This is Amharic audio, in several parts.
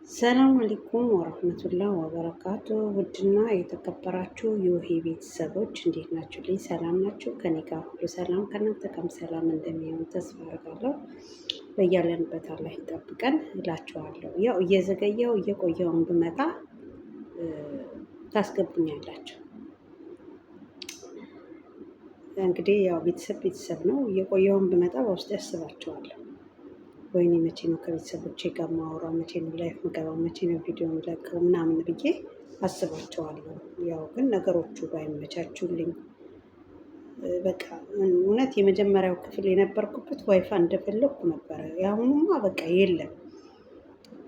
ሰላም አለይኩም ወረህመቱላህ ወበረካቱ። ውድና የተከበራችሁ የውሄ ቤተሰቦች እንዴት ናችሁ? ልኝ ሰላም ናችሁ? ከኔ ጋር ሁሉ ሰላም፣ ከእናንተ ጋርም ሰላም እንደሚሆን ተስፋ አደርጋለሁ። በያለንበት አላህ ይጠብቀን እላችኋለሁ። ያው እየዘገየው እየቆየውን ብመጣ ታስገቡኛላችሁ። እንግዲህ ያው ቤተሰብ ቤተሰብ ነው። እየቆየውን ብመጣ በውስጥ ያስባችኋለሁ። ወይኔ መቼ ነው ከቤተሰቦቼ ጋር ማወራው፣ መቼ ነው live ምገባው፣ መቼ ነው ቪዲዮ ምለቀው ምናምን ብዬ አስባቸዋለሁ። ያው ግን ነገሮቹ ባይመቻቹልኝ በቃ እውነት የመጀመሪያው ክፍል የነበርኩበት ዋይፋ እንደፈለግኩ ነበረ። የአሁኑማ በቃ የለም፣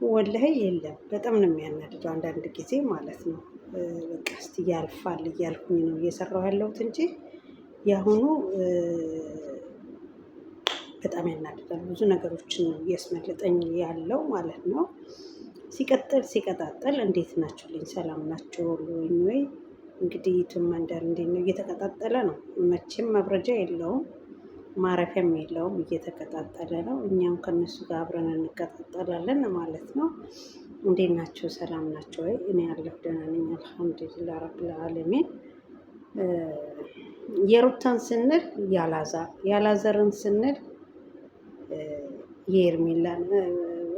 ወላሂ የለም። በጣም ነው የሚያናድደው አንዳንድ ጊዜ ማለት ነው። በቃ እስቲ ያልፋል እያልኩኝ ነው እየሰራሁ ያለሁት እንጂ የአሁኑ በጣም ያናድዳል። ብዙ ነገሮችን ነው እያስመለጠኝ ያለው ማለት ነው። ሲቀጥል ሲቀጣጠል እንዴት ናችሁልኝ? ሰላም ናችሁ ወይ? እንግዲህ ዩቱብ መንደር እንዴት ነው? እየተቀጣጠለ ነው። መቼም መብረጃ የለውም ማረፊያም የለውም። እየተቀጣጠለ ነው። እኛም ከነሱ ጋር አብረን እንቀጣጠላለን ማለት ነው። እንዴት ናቸው? ሰላም ናቸው ወይ? እኔ ያለሁ ደህና ነኝ፣ አልሐምዱሊላህ ረብል ዓለሚን። የሩታን ስንል ያላዘርን ስንል የሄርሜላን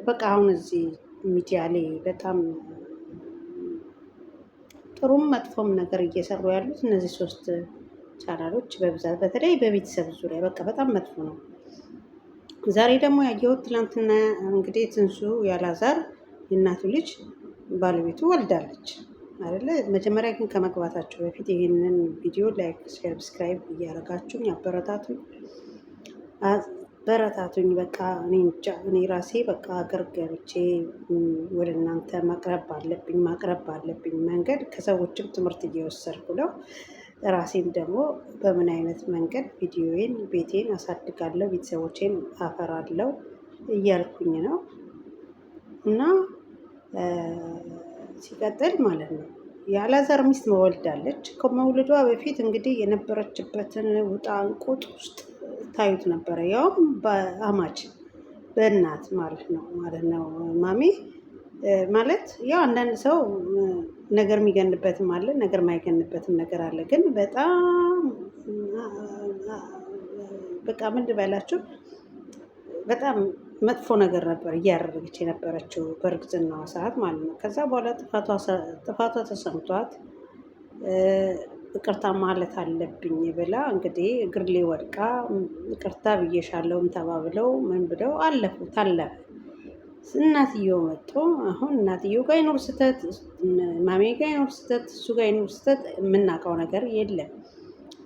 በቃ አሁን እዚህ ሚዲያ ላይ በጣም ጥሩም መጥፎም ነገር እየሰሩ ያሉት እነዚህ ሶስት ቻናሎች በብዛት በተለይ በቤተሰብ ዙሪያ በቃ በጣም መጥፎ ነው። ዛሬ ደግሞ ያየሁት ትናንትና እንግዲህ ትንሱ ያላዛር የእናቱ ልጅ ባለቤቱ ወልዳለች አይደለ? መጀመሪያ ግን ከመግባታቸው በፊት ይህንን ቪዲዮ like፣ subscribe እያደረጋችሁ አበረታቱኝ። በረታቱኝ። በቃ እኔ እንጃ እኔ ራሴ በቃ ሀገር ገብቼ ወደ እናንተ ማቅረብ አለብኝ ማቅረብ አለብኝ መንገድ ከሰዎችም ትምህርት እየወሰድኩ ነው። ራሴን ደግሞ በምን አይነት መንገድ ቪዲዮዬን ቤቴን አሳድጋለሁ፣ ቤተሰቦቼን አፈራለሁ እያልኩኝ ነው እና ሲቀጥል ማለት ነው የአላዛር ሚስት መወልዳለች። ከመውለዷ በፊት እንግዲህ የነበረችበትን ውጣ እንቁጥ ውስጥ ታዩት ነበረ። ያውም በአማች በእናት ማለት ነው ማለት ነው ማሚ ማለት ያው አንዳንድ ሰው ነገር የሚገንበትም አለ፣ ነገር የማይገንበትም ነገር አለ። ግን በጣም በቃ ምን ልበላችሁ በጣም መጥፎ ነገር ነበር እያደረገች የነበረችው በእርግዝናዋ ሰዓት ማለት ነው። ከዛ በኋላ ጥፋቷ ተሰምቷት ይቅርታ ማለት አለብኝ ብላ እንግዲህ እግር ላይ ወድቃ ይቅርታ ብዬሻለሁም ተባብለው ምን ብለው አለፉ። ታለፈ። እናትየው መጡ። አሁን እናትየው ጋር ይኖር ስህተት፣ ማሜ ጋር ይኖር ስህተት፣ እሱ ጋር ይኖር ስህተት፣ የምናውቀው ነገር የለም።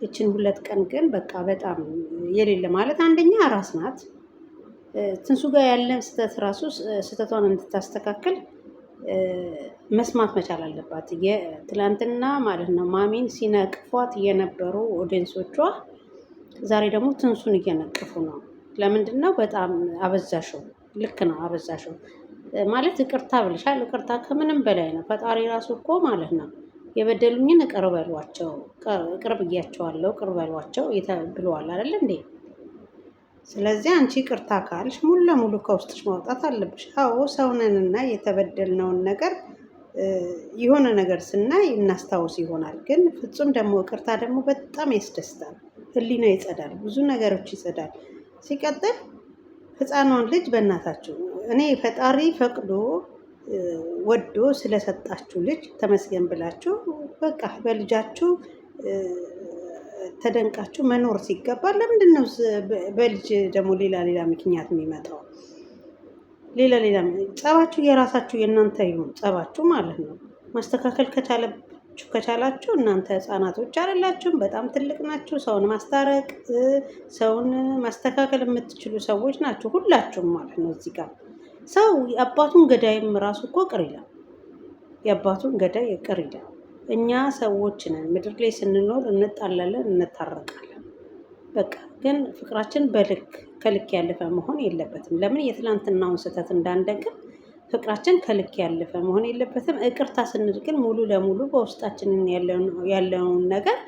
ይችን 2 ቀን ግን በቃ በጣም የሌለ ማለት አንደኛ ራስ ናት ትንሱ ጋር ያለ ስህተት ራሱ ስህተቷን እንድታስተካክል መስማት መቻል አለባት። የትላንትና ማለት ነው ማሚን ሲነቅፏት የነበሩ audience ኦቿ ዛሬ ደግሞ ትንሱን እየነቀፉ ነው። ለምንድን ነው? በጣም አበዛሽው። ልክ ነው፣ አበዛሽው ማለት ይቅርታ ብልሻል። ይቅርታ ከምንም በላይ ነው። ፈጣሪ ራሱ እኮ ማለት ነው የበደሉኝን ይቅር በሏቸው፣ ይቅር ብያቸዋለሁ፣ ይቅር በሏቸው ብለዋል አይደል እንዴ? ስለዚህ አንቺ ይቅርታ ካልሽ ሙሉ ለሙሉ ከውስጥሽ ማውጣት አለብሽ። አዎ ሰውነንና የተበደልነውን ነገር የሆነ ነገር ስናይ እናስታውስ ይሆናል። ግን ፍጹም ደግሞ ይቅርታ ደግሞ በጣም ያስደስታል። ሕሊና ይጸዳል፣ ብዙ ነገሮች ይጸዳል። ሲቀጥል ሕፃኗን ልጅ በእናታችሁ እኔ ፈጣሪ ፈቅዶ ወዶ ስለሰጣችሁ ልጅ ተመስገን ብላችሁ በቃ በልጃችሁ ተደንቃችሁ መኖር ሲገባ ለምንድን ነው በልጅ ደግሞ ሌላ ሌላ ምክንያት የሚመጣው? ሌላ ሌላ ጸባችሁ የራሳችሁ የእናንተ ይሁን ጸባችሁ ማለት ነው። ማስተካከል ከቻለችሁ ከቻላችሁ እናንተ ህጻናቶች አይደላችሁም፣ በጣም ትልቅ ናችሁ። ሰውን ማስታረቅ ሰውን ማስተካከል የምትችሉ ሰዎች ናችሁ ሁላችሁም ማለት ነው። እዚህ ጋር ሰው የአባቱን ገዳይም ራሱ እኮ ቅር ይላል። የአባቱን ገዳይ ቅር ይላል። እኛ ሰዎች ነን። ምድር ላይ ስንኖር እንጣላለን፣ እንታረቃለን። በቃ ግን ፍቅራችን በልክ ከልክ ያለፈ መሆን የለበትም። ለምን የትላንትናውን ስህተት እንዳንደግም ፍቅራችን ከልክ ያለፈ መሆን የለበትም። ይቅርታ ስንል ግን ሙሉ ለሙሉ በውስጣችን ያለውን ነገር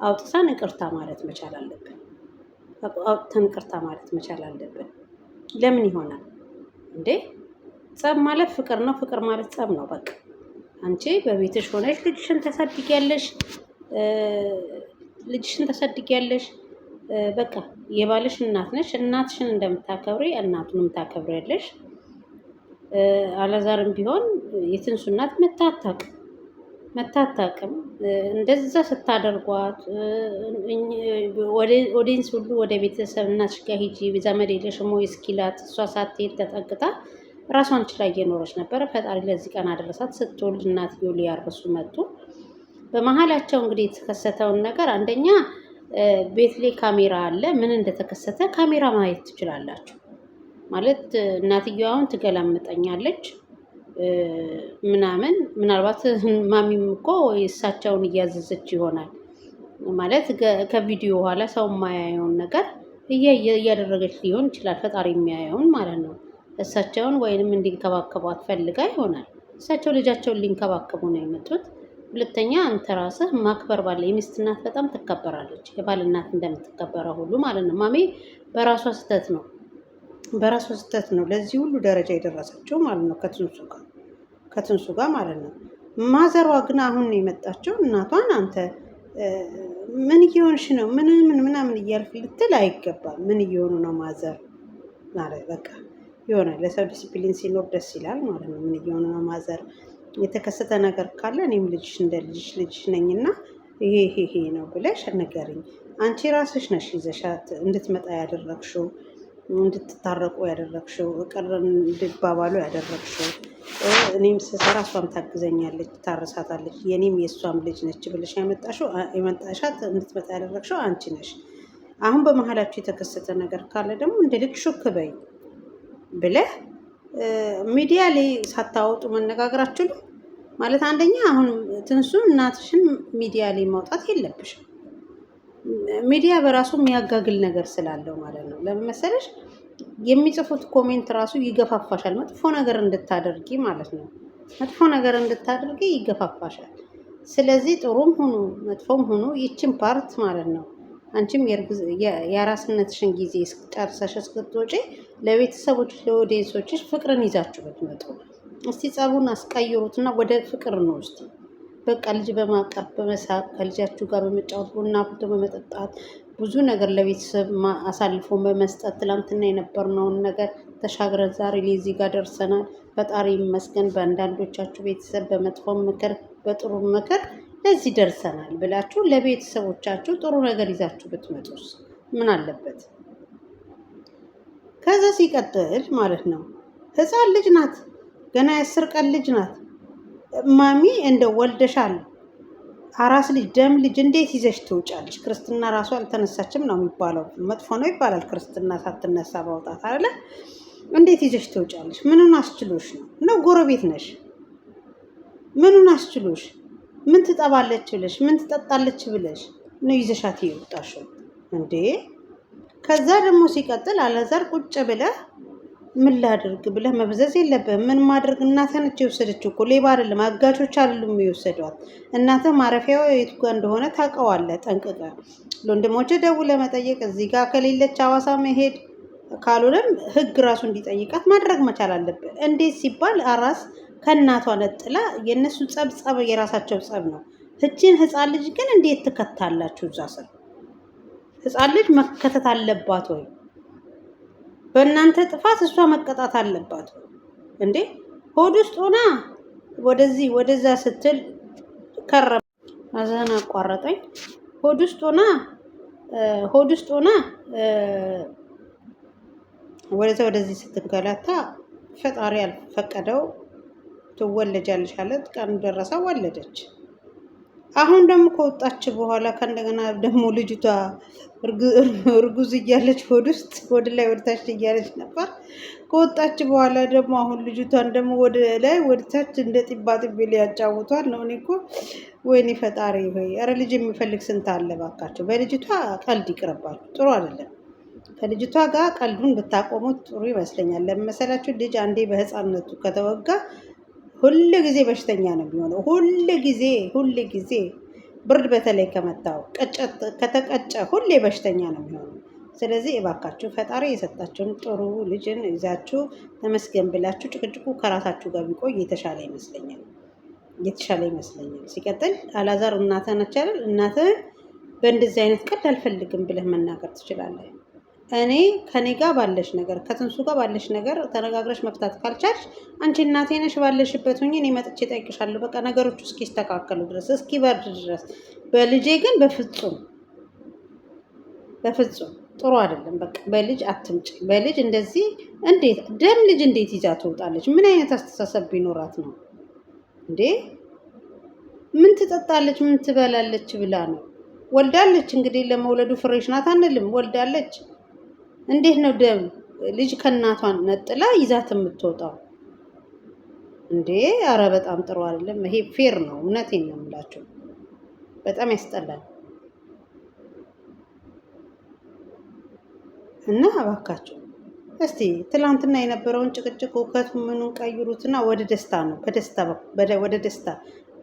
አውጥተን ይቅርታ ማለት መቻል አለብን። አውጥተን ይቅርታ ማለት መቻል አለብን። ለምን ይሆናል እንዴ? ጸብ ማለት ፍቅር ነው፣ ፍቅር ማለት ጸብ ነው። በቃ አንቺ በቤትሽ ሆነሽ ልጅሽን ታሳድጊያለሽ፣ ልጅሽን ታሳድጊያለሽ። በቃ የባልሽ እናት ነሽ። እናትሽን እንደምታከብሪ እናቱንም ታከብሪያለሽ። አላዛርም ቢሆን የትንሱ እናት መታታቅም እንደዛ ስታደርጓት audience ሁሉ ወደ ቤተሰብ እናትሽ ጋር ሂጂ ዘመድ የለሽም ወይ እስኪላት እሷ ሳትሄድ ተጠግታ ራሷን ችላ እየኖረች ነበረ። ፈጣሪ ለዚህ ቀን አደረሳት። ስትወልድ እናትየው ሊያርሱ መጡ። በመሀላቸው እንግዲህ የተከሰተውን ነገር አንደኛ ቤት ላይ ካሜራ አለ። ምን እንደተከሰተ ካሜራ ማየት ትችላላችሁ። ማለት እናትየው አሁን ትገላምጠኛለች ምናምን፣ ምናልባት ማሚም እኮ እሳቸውን እያዘዘች ይሆናል። ማለት ከቪዲዮ በኋላ ሰው የማያየውን ነገር እያደረገች ሊሆን ይችላል። ፈጣሪ የሚያየውን ማለት ነው። እሳቸውን ወይንም እንዲንከባከቧት ፈልጋ ይሆናል። እሳቸው ልጃቸውን ሊንከባከቡ ነው የመጡት። ሁለተኛ አንተ ራስህ ማክበር ባለ የሚስት እናት በጣም ትከበራለች፣ የባል እናት እንደምትከበረው ሁሉ ማለት ነው። ማሜ በራሷ ስህተት ነው በራሷ ስህተት ነው ለዚህ ሁሉ ደረጃ የደረሰችው ማለት ነው፣ ከትንሱ ጋር ማለት ነው። ማዘሯ ግን አሁን ነው የመጣችው። እናቷን አንተ ምን እየሆንሽ ነው ምን ምን ምናምን እያልክ ልትል አይገባም። ምን እየሆኑ ነው mother ማለት በቃ የሆነ ለሰው ዲሲፕሊን ሲኖር ደስ ይላል ማለት ነው። ምን እየሆኑ ነው mother የተከሰተ ነገር ካለ እኔም ልጅሽ እንደ ልጅሽ ልጅሽ ነኝና ይሄ ይሄ ይሄ ነው ብለሽ ንገሪኝ። አንቺ ራስሽ ነሽ ይዘሻት እንድትመጣ ያደረግሽው፣ እንድትታረቁ ያደረግሽው፣ ቅር እንዲባባሉ ያደረግሽው። እኔም ስሰራ እሷም ታግዘኛለች፣ ታርሳታለች፣ የኔም የእሷም ልጅ ነች ብለሽ ያመጣሽው የመጣሻት እንድትመጣ ያደረግሽው አንቺ ነሽ። አሁን በመሀላችሁ የተከሰተ ነገር ካለ ደግሞ እንደ ልጅ ሹክ በይ ብለህ ሚዲያ ላይ ሳታወጡ መነጋገር አትችሉም። ማለት አንደኛ አሁን ትንሱ እናትሽን ሚዲያ ላይ ማውጣት የለብሽም። ሚዲያ በራሱ የሚያጋግል ነገር ስላለው ማለት ነው። ለምን መሰለሽ የሚጽፉት comment ራሱ ይገፋፋሻል፣ መጥፎ ነገር እንድታደርጊ ማለት ነው። መጥፎ ነገር እንድታደርጊ ይገፋፋሻል። ስለዚህ ጥሩም ሁኑ መጥፎም ሁኑ ይችን part ማለት ነው አንቺም የአራስነትሽን ጊዜ ጨርሰሽ እስክትወጪ ለቤተሰቦች ለ audience ኦችሽ ፍቅርን ይዛችሁ ብትመጡ እስቲ ጸቡን አስቀይሩትና ወደ ፍቅር ነው እስቲ በቃ ልጅ በማቀፍ በመሳቅ ከልጃችሁ ጋር በመጫወት ቡና አፍልቶ በመጠጣት ብዙ ነገር ለቤተሰብ አሳልፎ በመስጠት ትላንትና የነበርነውን ነገር ተሻግረን ዛሬ ላይ እዚህ ጋር ደርሰናል። ፈጣሪ ይመስገን። በአንዳንዶቻችሁ ቤተሰብ በመጥፎ ምክር፣ በጥሩ ምክር ለዚህ ደርሰናል ብላችሁ ለቤተሰቦቻችሁ ጥሩ ነገር ይዛችሁ ብትመጡስ ምን አለበት? ከዛ ሲቀጥል ማለት ነው ህፃን ልጅ ናት፣ ገና የ10 ቀን ልጅ ናት። ማሚ እንደ ወልደሻል አራስ ልጅ ደም ልጅ እንዴት ይዘሽ ትውጫለሽ? ክርስትና ራሱ አልተነሳችም ነው የሚባለው። መጥፎ ነው ይባላል ክርስትና ሳትነሳ ማውጣት አይደለ? እንዴት ይዘሽ ትውጫለሽ? ምኑን አስችሎሽ ነው? ነው ጎረቤት ነሽ። ምኑን አስችሎሽ? ምን ትጠባለች ብለሽ ምን ትጠጣለች ብለሽ ነው ይዘሻት የወጣሽው እንዴ? ከዛ ደግሞ ሲቀጥል አላዛር ቁጭ ብለህ ምን ላድርግ ብለህ መብዘዝ የለብህም። ምን ማድረግ እናትህ ነች የወሰደችው እኮ ሌባ አይደለም፣ አጋቾች አይደሉም የወሰዷት። እናትህ ማረፊያው የቱ ጋር እንደሆነ ታውቀዋለህ ጠንቅቀህ። ለወንድሞችህ ደውለህ መጠየቅ፣ እዚህ ጋር ከሌለች ሐዋሳ መሄድ፣ ካልሆነም ህግ ራሱ እንዲጠይቃት ማድረግ መቻል አለብህ። እንዴት ሲባል አራስ ከእናቷ ነጥላ የእነሱ ጸብ ጸብ የራሳቸው ጸብ ነው። ህችን ህፃን ልጅ ግን እንዴት ትከታላችሁ እዛ ስር? ህፃን ልጅ መከተት አለባት ወይ? በእናንተ ጥፋት እሷ መቀጣት አለባት ወይ? እንዴ ሆድ ውስጥ ሆና ወደዚህ ወደዛ ስትል ከረ አዘን አቋረጠኝ። ሆድ ውስጥ ሆና ሆድ ውስጥ ሆና ወደዛ ወደዚህ ስትንገላታ ፈጣሪ ያልፈቀደው ትወለጃለሽ አለ። ቀኑ ደረሰ፣ ወለደች። አሁን ደግሞ ከወጣች በኋላ ከእንደገና ደግሞ ልጅቷ እርጉዝ እያለች ሆድ ውስጥ ወደ ላይ ወደ ታች እያለች ነበር። ከወጣች በኋላ ደግሞ አሁን ልጅቷን ደግሞ ወደ ላይ ወደ ታች እንደ ጢባ ጢቤ ሊያጫውቷል ነው። እኔ እኮ ወይኔ ፈጣሪ ሆይ፣ ኧረ ልጅ የሚፈልግ ስንት አለ ባካቸው። በልጅቷ ቀልድ ይቅርባችሁ፣ ጥሩ አይደለም። ከልጅቷ ጋር ቀልዱን ብታቆሙት ጥሩ ይመስለኛል። ለመሰላችሁ ልጅ አንዴ በህፃንነቱ ከተወጋ ሁል ጊዜ በሽተኛ ነው የሚሆነው። ሁል ጊዜ ሁል ጊዜ ብርድ በተለይ ከመታው ከተቀጨ ሁሌ በሽተኛ ነው የሚሆነው። ስለዚህ እባካችሁ ፈጣሪ የሰጣችሁን ጥሩ ልጅን ይዛችሁ ተመስገን ብላችሁ ጭቅጭቁ ከራሳችሁ ጋር ቢቆይ የተሻለ ይመስለኛል፣ የተሻለ ይመስለኛል። ሲቀጥል አላዛር እናትህ ነች አይደል? እናትህን በእንደዚህ አይነት ቀልድ አልፈልግም ብለህ መናገር ትችላለህ። እኔ ከኔ ጋር ባለሽ ነገር ከትንሱ ጋር ባለሽ ነገር ተነጋግረሽ መፍታት ካልቻልሽ አንቺ እናቴ ነሽ፣ ባለሽበት ሁኚ፣ እኔ መጥቼ እጠይቅሻለሁ። በቃ ነገሮቹ እስኪስተካከሉ ድረስ እስኪበርድ ድረስ። በልጄ ግን በፍጹም በፍጹም ጥሩ አይደለም። በቃ በልጅ አትምጭ። በልጅ እንደዚህ እንዴት ደም ልጅ እንዴት ይዛ ትወጣለች? ምን አይነት አስተሳሰብ ቢኖራት ነው እንዴ? ምን ትጠጣለች? ምን ትበላለች ብላ ነው? ወልዳለች። እንግዲህ ለመውለዱ fresh ናት አንልም። ወልዳለች። እንዴት ነው ደም ልጅ ከእናቷን ነጥላ ይዛት የምትወጣው እንዴ? አረ በጣም ጥሩ አይደለም። ይሄ fair ነው። እውነቴን ነው የምላቸው። በጣም ያስጠላል። እና እባካችሁ እስቲ ትላንትና የነበረውን ጭቅጭቅ እውከቱ ምኑን ቀይሩትና ወደ ደስታ ነው በደስታ ወደ ደስታ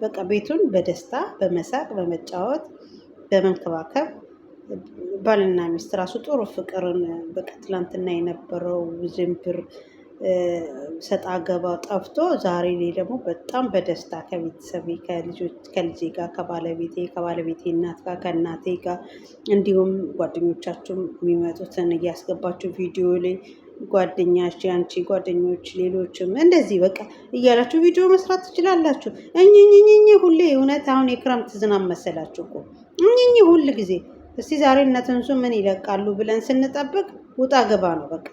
በቃ ቤቱን በደስታ በመሳቅ በመጫወት በመንከባከብ ባልና ሚስት ራሱ ጥሩ ፍቅርን በቃ ትላንትና የነበረው ውዝንብር ሰጣ ገባ ጠፍቶ ዛሬ ላይ ደግሞ በጣም በደስታ ከቤተሰቤ ከልጄ ጋር ከባለቤቴ ከባለቤቴ እናት ጋር ከእናቴ ጋር እንዲሁም ጓደኞቻችሁ የሚመጡትን እያስገባችሁ ቪዲዮ ላይ ጓደኛች ያንቺ ጓደኞች ሌሎችም እንደዚህ በቃ እያላችሁ ቪዲዮ መስራት ትችላላችሁ። እኝኝኝኝ ሁሌ እውነት አሁን የክረምት ዝናብ መሰላችሁ እኮ እኝኝ ሁል ጊዜ። እስቲ ዛሬ እነ ትንሱ ምን ይለቃሉ ብለን ስንጠብቅ ውጣ ገባ ነው በቃ።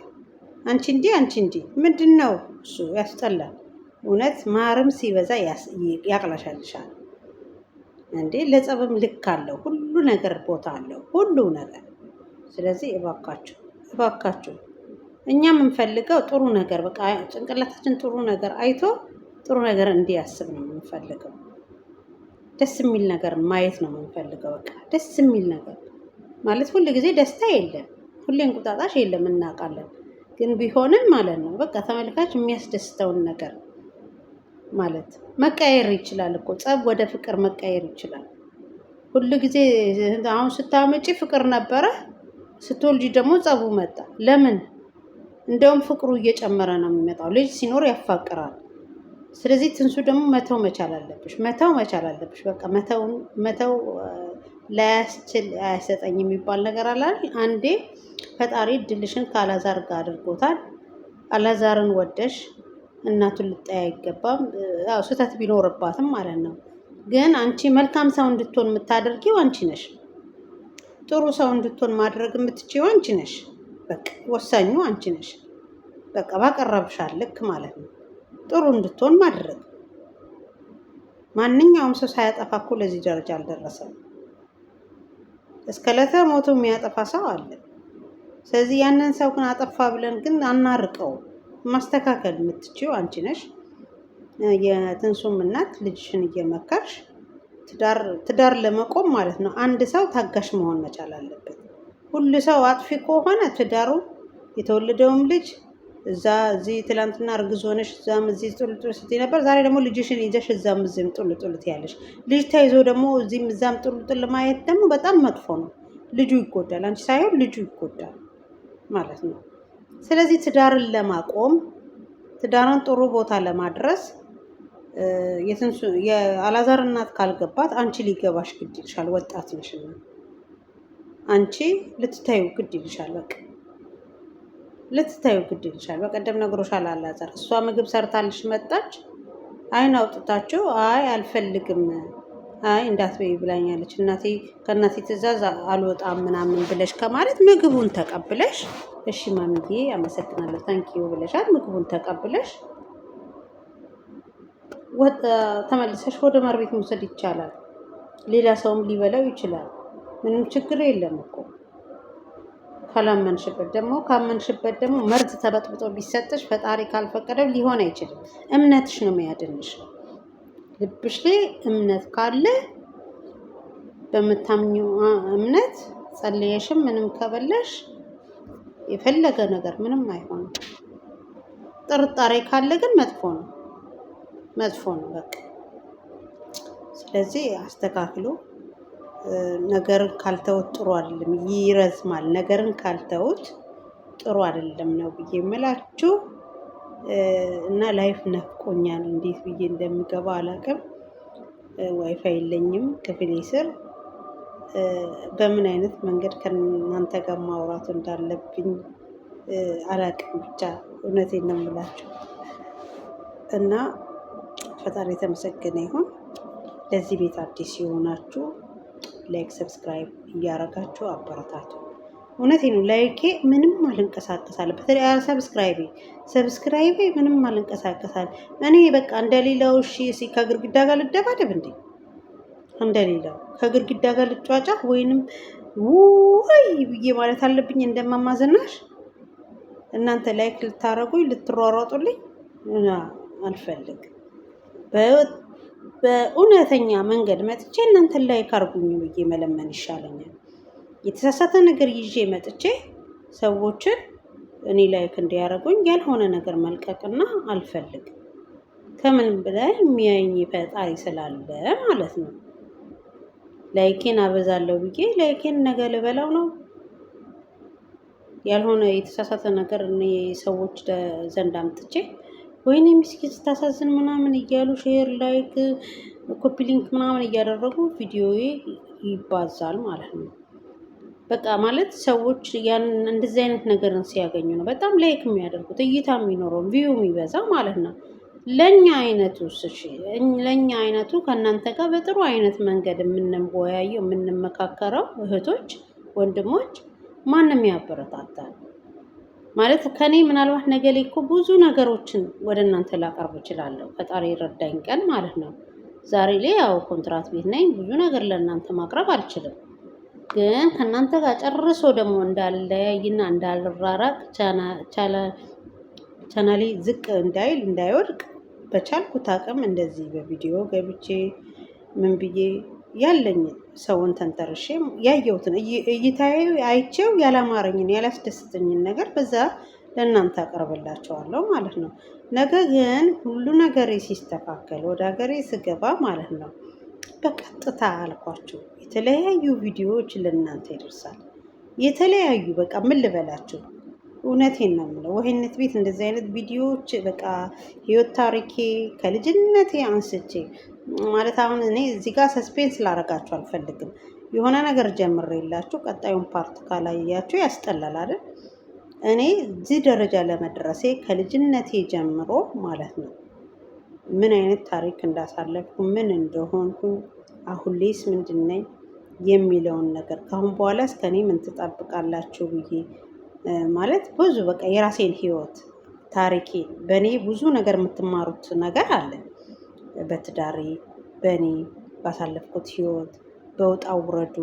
አንቺ እንዲህ አንቺ እንዲህ ምንድን ነው እሱ? ያስጠላል። እውነት ማርም ሲበዛ ያቅላሻልሻል እንዴ። ለጸብም ልክ አለው፣ ሁሉ ነገር ቦታ አለው፣ ሁሉ ነገር። ስለዚህ እባካችሁ እባካችሁ እኛ የምንፈልገው ጥሩ ነገር በቃ ጭንቅላታችን ጥሩ ነገር አይቶ ጥሩ ነገር እንዲያስብ ነው የምንፈልገው። ደስ የሚል ነገር ማየት ነው የምንፈልገው። በቃ ደስ የሚል ነገር ማለት ሁል ጊዜ ደስታ የለም፣ ሁሌ እንቁጣጣሽ የለም፣ እናውቃለን። ግን ቢሆንም ማለት ነው በቃ ተመልካች የሚያስደስተውን ነገር ማለት መቀየር ይችላል እኮ ጸብ ወደ ፍቅር መቀየር ይችላል። ሁሉ ጊዜ አሁን ስታመጪ ፍቅር ነበረ፣ ስትወልጂ ደግሞ ጸቡ መጣ። ለምን? እንደውም ፍቅሩ እየጨመረ ነው የሚመጣው። ልጅ ሲኖር ያፋቅራል። ስለዚህ ትንሱ ደግሞ መተው መቻል አለብሽ፣ መተው መቻል አለብሽ። በቃ መተው ላያስችል አያሰጠኝ የሚባል ነገር አለ አይደል? አንዴ ፈጣሪ እድልሽን ከአላዛር ጋር አድርጎታል። አላዛርን ወደሽ እናቱን ልጠያ አይገባም። ያው ስህተት ቢኖርባትም ማለት ነው። ግን አንቺ መልካም ሰው እንድትሆን የምታደርጊው አንቺ ነሽ። ጥሩ ሰው እንድትሆን ማድረግ የምትችይው አንቺ ነሽ። በቃ ወሳኙ አንቺ ነሽ። በቃ ባቀረብሻል ልክ ማለት ነው። ጥሩ እንድትሆን ማድረግ። ማንኛውም ሰው ሳያጠፋ እኮ ለዚህ ደረጃ አልደረሰም። እስከ ዕለተ ሞቱ የሚያጠፋ ሰው አለ። ስለዚህ ያንን ሰው ግን አጠፋ ብለን ግን አናርቀው። ማስተካከል የምትችይው አንቺ ነሽ። የትንሱም እናት ልጅሽን እየመከርሽ ትዳር ለመቆም ማለት ነው አንድ ሰው ታጋሽ መሆን መቻል አለበት። ሁሉ ሰው አጥፊ ከሆነ ትዳሩ የተወለደውም ልጅ እዛ እዚህ ትላንትና እርግዝ ሆነሽ እዛም እዚህ ጡል ጡል ስትይ ነበር። ዛሬ ደግሞ ልጅሽን ይዘሽ እዛም እዚህም ጡል ጡል ትያለሽ። ልጅ ተይዞ ደግሞ እዚህም እዛም ጡል ጡል ማየት ደግሞ በጣም መጥፎ ነው። ልጁ ይጎዳል፣ አንቺ ሳይሆን ልጁ ይጎዳል ማለት ነው። ስለዚህ ትዳርን ለማቆም ትዳርን ጥሩ ቦታ ለማድረስ የአላዛር እናት ካልገባት አንቺ ሊገባሽ ግድ ይልሻል። ወጣት ነሽና አንቺ ልትታዩ ግድ ይልሻል። በቃ ልትታዩ ግድ ይልሻል። በቀደም ነግሮሻል አላዛር። እሷ ምግብ ሰርታልሽ መጣች። አይን አውጥታችሁ አይ አልፈልግም፣ አይ እንዳትበይ ብላኛለች እናቴ፣ ከእናቴ ትእዛዝ አልወጣም ምናምን ብለሽ ከማለት ምግቡን ተቀብለሽ እሺ ማሚዬ አመሰግናለሁ thank you ብለሻል። ምግቡን ተቀብለሽ ተመልሰሽ ወደ ማር ቤት መውሰድ ይቻላል። ሌላ ሰውም ሊበላው ይችላል። ምንም ችግር የለም እኮ ካላመንሽበት ደግሞ ካመንሽበት ደግሞ መርዝ ተበጥብጦ ቢሰጥሽ ፈጣሪ ካልፈቀደው ሊሆን አይችልም። እምነትሽ ነው የሚያድንሽ። ልብሽ ላይ እምነት ካለ በምታምኚው እምነት ጸልየሽም ምንም ከበለሽ የፈለገ ነገር ምንም አይሆንም። ጥርጣሬ ካለ ግን መጥፎ ነው፣ መጥፎ ነው በቃ። ስለዚህ አስተካክሎ። ነገርን ካልተውት ጥሩ አይደለም፣ ይረዝማል። ነገርን ካልተውት ጥሩ አይደለም ነው ብዬ የምላችሁ። እና live ናፍቆኛል። እንዴት ብዬ እንደምገባ አላውቅም። ዋይፋይ የለኝም ክፍሌ ስር። በምን አይነት መንገድ ከእናንተ ጋር ማውራት እንዳለብኝ አላውቅም። ብቻ እውነቴን ነው የምላችሁ እና ፈጣሪ የተመሰገነ ይሁን። ለዚህ ቤት አዲስ የሆናችሁ like፣ subscribe እያረጋችሁ አበረታቱ። እውነቴ ነው። like ኤ ምንም አልንቀሳቀሳለ። በተለይ subscribe ኤ ምንም አልንቀሳቀሳለ። እኔ በቃ እንደሌላው እሺ፣ ከግርግዳ ጋር ልደባደብ እንዴ? እንደሌላው ከግርግዳ ጋር ልጫጫ ወይንም ወይ ብዬ ማለት አለብኝ እንደማማዘናሽ? እናንተ like ልታረጉኝ ልትሯሯጡልኝ አልፈልግም። በእውነተኛ መንገድ መጥቼ እናንተን like አርጉኝ ብዬ መለመን ይሻለኛል። የተሳሳተ ነገር ይዤ መጥቼ ሰዎችን እኔ like እንዲያደርጉኝ ያልሆነ ነገር መልቀቅና አልፈልግም። ከምንም በላይ የሚያየኝ ፈጣሪ ስላለ ማለት ነው። like ኤን አበዛለሁ ብዬ like ኤን ነገ ልበላው ነው። ያልሆነ የተሳሳተ ነገር እኔ ሰዎች ዘንድ አምጥቼ ወይኔ ምስኪን ስታሳዝን ምናምን እያሉ share፣ like፣ copy link ምናምን እያደረጉ ቪዲዮዬ ይባዛል ማለት ነው። በቃ ማለት ሰዎች ያን እንደዚህ አይነት ነገርን ሲያገኙ ነው በጣም like የሚያደርጉት፣ እይታ የሚኖረው፣ view የሚበዛ ማለት ነው። ለኛ አይነቱ እሺ፣ ለኛ አይነቱ ከእናንተ ጋር በጥሩ አይነት መንገድ የምንወያየው፣ የምንመካከረው እህቶች ወንድሞች ማንም ያበረታታል ማለት ከኔ ምናልባት ነገ ላይ እኮ ብዙ ነገሮችን ወደ እናንተ ላቀርብ እችላለሁ፣ ፈጣሪ ረዳኝ ቀን ማለት ነው። ዛሬ ላይ ያው ኮንትራት ቤት ነኝ፣ ብዙ ነገር ለእናንተ ማቅረብ አልችልም። ግን ከእናንተ ጋር ጨርሶ ደግሞ እንዳልለያይና እንዳልራራቅ፣ ቻናሌ ዝቅ እንዳይል፣ እንዳይወድቅ በቻልኩት አቅም እንደዚህ በቪዲዮ ገብቼ ምን ብዬ ያለኝን ሰውን ተንተርሼ ያየሁትን እይታዬ አይቼው ያላማረኝን፣ ያላስደስተኝን ነገር በዛ ለእናንተ አቀርብላቸዋለሁ ማለት ነው። ነገ ግን ሁሉ ነገሬ ሲስተካከል ወደ ሀገሬ ስገባ ማለት ነው፣ በቀጥታ አልኳችሁ የተለያዩ ቪዲዮዎች ለእናንተ ይደርሳል። የተለያዩ በቃ ምን ልበላችሁ፣ እውነቴን ነው የምለው። ወህነት ቤት እንደዚህ አይነት ቪዲዮዎች በቃ ህይወት ታሪኬ ከልጅነቴ አንስቼ ማለት አሁን እኔ እዚህ ጋር suspense ላረጋችሁ አልፈልግም። የሆነ ነገር ጀምሬላችሁ ቀጣዩን part ካላያችሁ ያስጠላል አይደል? እኔ እዚህ ደረጃ ለመድረሴ ከልጅነቴ ጀምሮ ማለት ነው ምን አይነት ታሪክ እንዳሳለፍኩ፣ ምን እንደሆንኩ፣ አሁን ላይስ ምንድን ነኝ የሚለውን ነገር፣ ከአሁን በኋላ እስከ እኔ ምን ትጠብቃላችሁ ብዬ ማለት ብዙ በቃ የራሴን ህይወት ታሪኬ በእኔ ብዙ ነገር የምትማሩት ነገር አለ። በትዳሬ፣ በእኔ ባሳለፍኩት ህይወት፣ በውጣ ውረዱ፣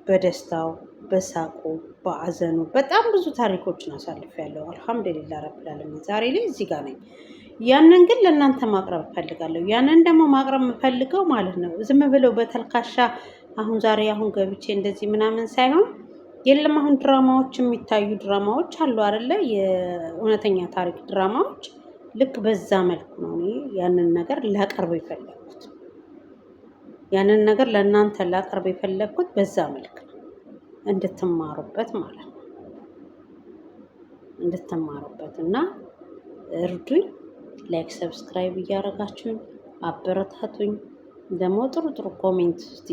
በደስታው፣ በሳቁ፣ በአዘኑ በጣም ብዙ ታሪኮችን አሳልፌያለሁ። አልሐምዱሊላህ ረብል ዓለሚን ዛሬ ላይ እዚህ ጋር ነኝ። ያንን ግን ለእናንተ ማቅረብ እፈልጋለሁ። ያንን ደግሞ ማቅረብ የምፈልገው ማለት ነው ዝም ብለው በተልካሻ አሁን ዛሬ አሁን ገብቼ እንደዚህ ምናምን ሳይሆን፣ የለም አሁን ድራማዎች የሚታዩ ድራማዎች አሉ አይደለ? የእውነተኛ ታሪክ ድራማዎች፣ ልክ በዛ መልኩ ነው እኔ ያንን ነገር ላቀርብ የፈለግኩት። ያንን ነገር ለእናንተ ላቀርብ የፈለግኩት በዛ መልክ ነው፣ እንድትማሩበት ማለት ነው። እንድትማሩበት እና እርዱኝ። Like፣ subscribe እያደረጋችሁኝ አበረታቱኝ። ደግሞ ጥሩ ጥሩ comment እስቲ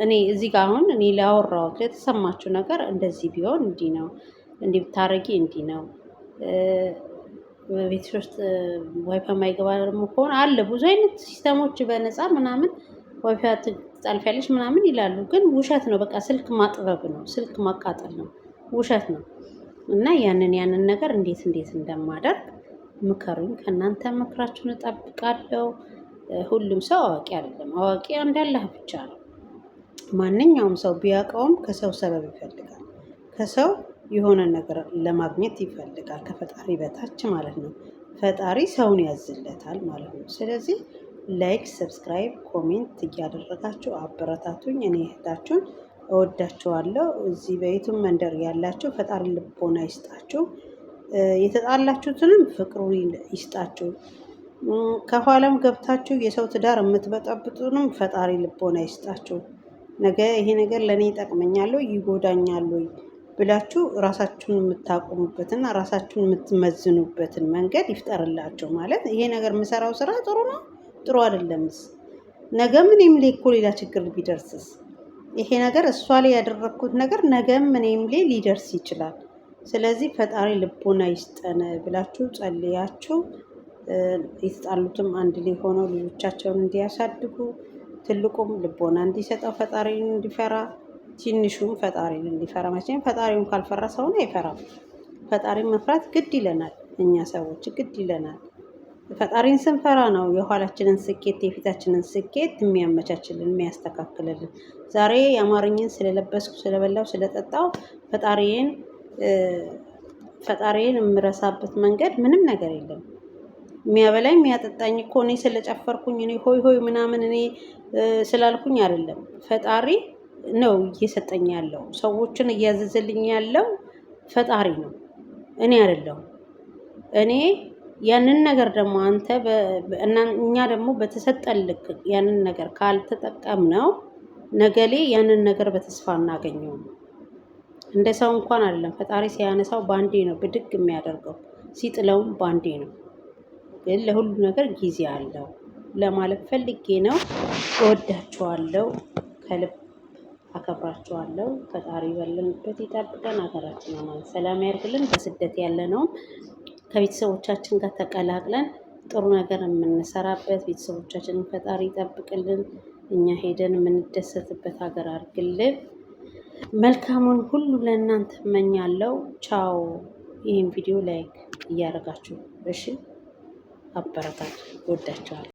እኔ እዚህ ጋር አሁን እኔ ላወራሁት የተሰማችሁ ነገር እንደዚህ ቢሆን እንዲህ ነው፣ እንዲህ ብታረጊ እንዲህ ነው። በቤት ውስጥ ዋይፋይ የማይገባ ደግሞ ከሆነ አለ ብዙ አይነት system ኦች በነፃ ምናምን ዋይፋይ ትጠልፊያለሽ ምናምን ይላሉ። ግን ውሸት ነው። በቃ ስልክ ማጥበብ ነው፣ ስልክ ማቃጠል ነው፣ ውሸት ነው። እና ያንን ያንን ነገር እንዴት እንዴት እንደማደርግ ምከሩኝ። ከእናንተ ምክራችሁን እጠብቃለሁ። ሁሉም ሰው አዋቂ አይደለም። አዋቂ አንድ አላህ ብቻ ነው። ማንኛውም ሰው ቢያውቀውም ከሰው ሰበብ ይፈልጋል። ከሰው የሆነ ነገር ለማግኘት ይፈልጋል። ከፈጣሪ በታች ማለት ነው። ፈጣሪ ሰውን ያዝለታል ማለት ነው። ስለዚህ like፣ subscribe፣ comment እያደረጋችሁ አበረታቱኝ። እኔ እህታችሁን እወዳችኋለሁ። እዚህ በ YouTube መንደር ያላችሁ ፈጣሪ ልቦና ይስጣችሁ። የተጣላችሁትንም ፍቅሩ ይስጣችሁ። ከኋላም ገብታችሁ የሰው ትዳር የምትበጠብጡንም ፈጣሪ ልቦና ይስጣችሁ። ነገ ይሄ ነገር ለእኔ ይጠቅመኛል ወይ ይጎዳኛል ወይ ብላችሁ ራሳችሁን የምታቆሙበትና ራሳችሁን የምትመዝኑበትን መንገድ ይፍጠርላችሁ። ማለት ይሄ ነገር የምሰራው ስራ ጥሩ ነው ጥሩ አይደለምስ፣ ነገ እኔም ላይ እኮ ሌላ ችግር ቢደርስስ፣ ይሄ ነገር እሷ ላይ ያደረግኩት ነገር ነገም እኔም ላይ ሊደርስ ይችላል። ስለዚህ ፈጣሪ ልቦና ይስጠን ብላችሁ ጸልያችሁ የተጣሉትም አንድ ላይ ሆነው ልጆቻቸውን እንዲያሳድጉ ትልቁም ልቦና እንዲሰጠው ፈጣሪን እንዲፈራ ትንሹም ፈጣሪን እንዲፈራ። መቼም ፈጣሪውን ካልፈራ ሰውን አይፈራም። ፈጣሪን መፍራት ግድ ይለናል፣ እኛ ሰዎች ግድ ይለናል። ፈጣሪን ስንፈራ ነው የኋላችንን ስኬት የፊታችንን ስኬት የሚያመቻችልን የሚያስተካክልልን። ዛሬ የአማርኝን ስለለበስኩ ስለበላው ስለጠጣው ፈጣሪን ፈጣሪን የምረሳበት መንገድ ምንም ነገር የለም። የሚያበላኝ የሚያጠጣኝ እኮ እኔ ስለጨፈርኩኝ እኔ ሆይ ሆይ ምናምን እኔ ስላልኩኝ አይደለም። ፈጣሪ ነው እየሰጠኝ ያለው፣ ሰዎችን እያዘዘልኝ ያለው ፈጣሪ ነው፣ እኔ አይደለሁም። እኔ ያንን ነገር ደግሞ አንተ እኛ ደግሞ በተሰጠን ልክ ያንን ነገር ካልተጠቀምነው ነገሌ ያንን ነገር በተስፋ እናገኘውም። እንደ ሰው እንኳን አይደለም። ፈጣሪ ሲያነሳው ባንዴ ነው ብድግ የሚያደርገው፣ ሲጥለውም ባንዴ ነው። ግን ለሁሉ ነገር ጊዜ አለው ለማለት ፈልጌ ነው። እወዳችኋለሁ፣ ከልብ አከብራችኋለሁ። ፈጣሪ ባለንበት ይጠብቀን፣ ሀገራችን አማን ሰላም ያርግልን። በስደት ያለነውም ከቤተሰቦቻችን ጋር ተቀላቅለን ጥሩ ነገር የምንሰራበት ቤተሰቦቻችንን ፈጣሪ ይጠብቅልን። እኛ ሄደን የምንደሰትበት ሀገር አድርግልን። መልካሙን ሁሉ ለእናንተ እመኛለሁ። ቻው። ይህን ቪዲዮ like እያደረጋችሁ እሺ፣ አበረታቱ። እወዳችኋለሁ።